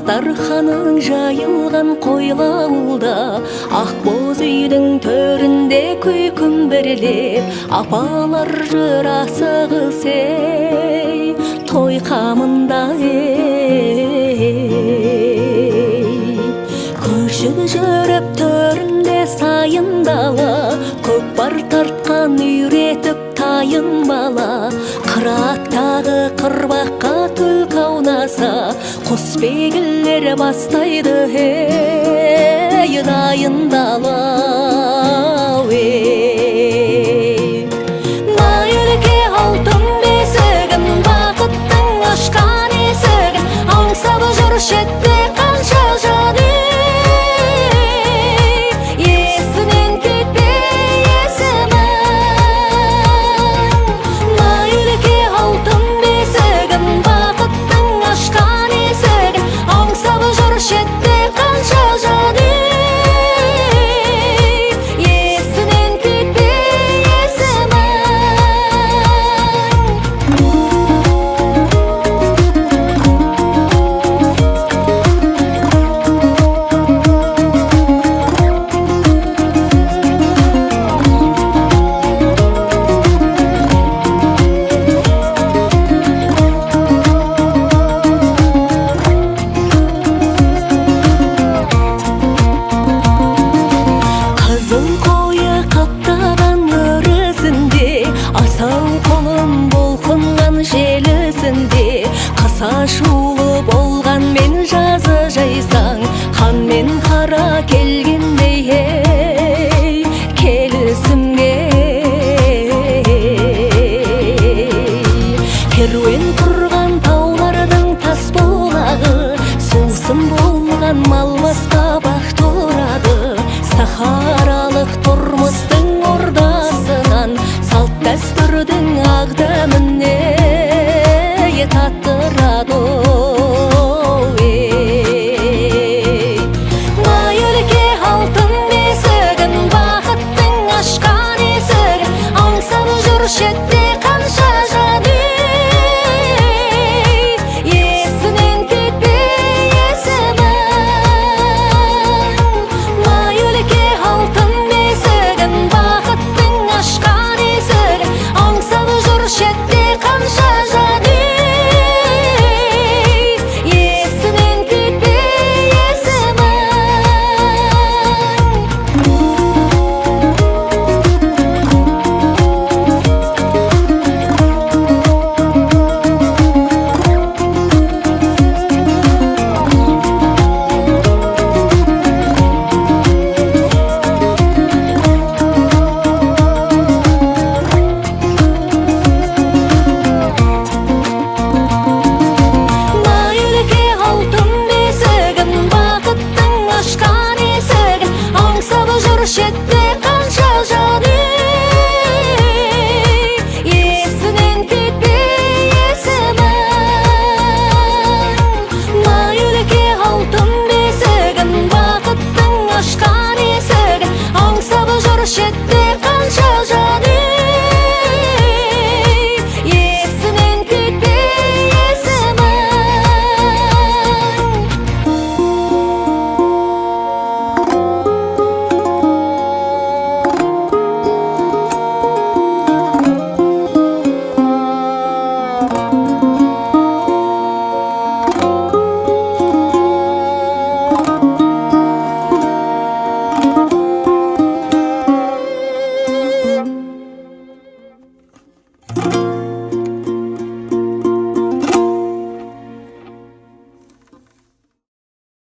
Дастарханың жайылған қойлауылда, ақбоз үйдің төрінде күй күмбірлеп, апалар жүр асығыс, ей, той қамында, ей. Көшіп жүріп төрінде сайын дала, көкпар тартқан үйретіп тайын бала, қыраттағы қырбаққа түлкі аунаса, құсбегілер бастайды, ей, дайындалау, ей. Май өлке, алтын бесігім, бақыттың ашқан есігін аңсап жүр шетте қанша жан, ей, есінен кетпей есімің. Май өлке, алтын бесігім, бақыттың ашқан есігін аңсап жүр шетте қанша жан, ей, есінен кетпей есімің. Қызыл қойы қаптаған өрісінде, асау құлын бұлқынған желісінде, қысы ашулы болғанмен жазы жайсаң, хан мен қара келгендей, ей, келісімге. Керуен тұрған таулардың тас бұлағы, сусын болған мал басқа бақ тұрады, сахаралық тұрмыстың ордасынан салт дәстүрдің ақ дәміне таттырады, ей. Май өлке, алтын бесігім, бақыттың ашқан есігін аңсап жүр шетте қанша жан, ей, есінен кетпей есімің. Май өлке, алтын бесігім, бақыттың ашқан есігін аңсап жүр шетте қанша жан, ей, есінен кетпей есімің. Май өлке, алтын бесігім, бақыттың ашқан есігін аңсап жүр шетте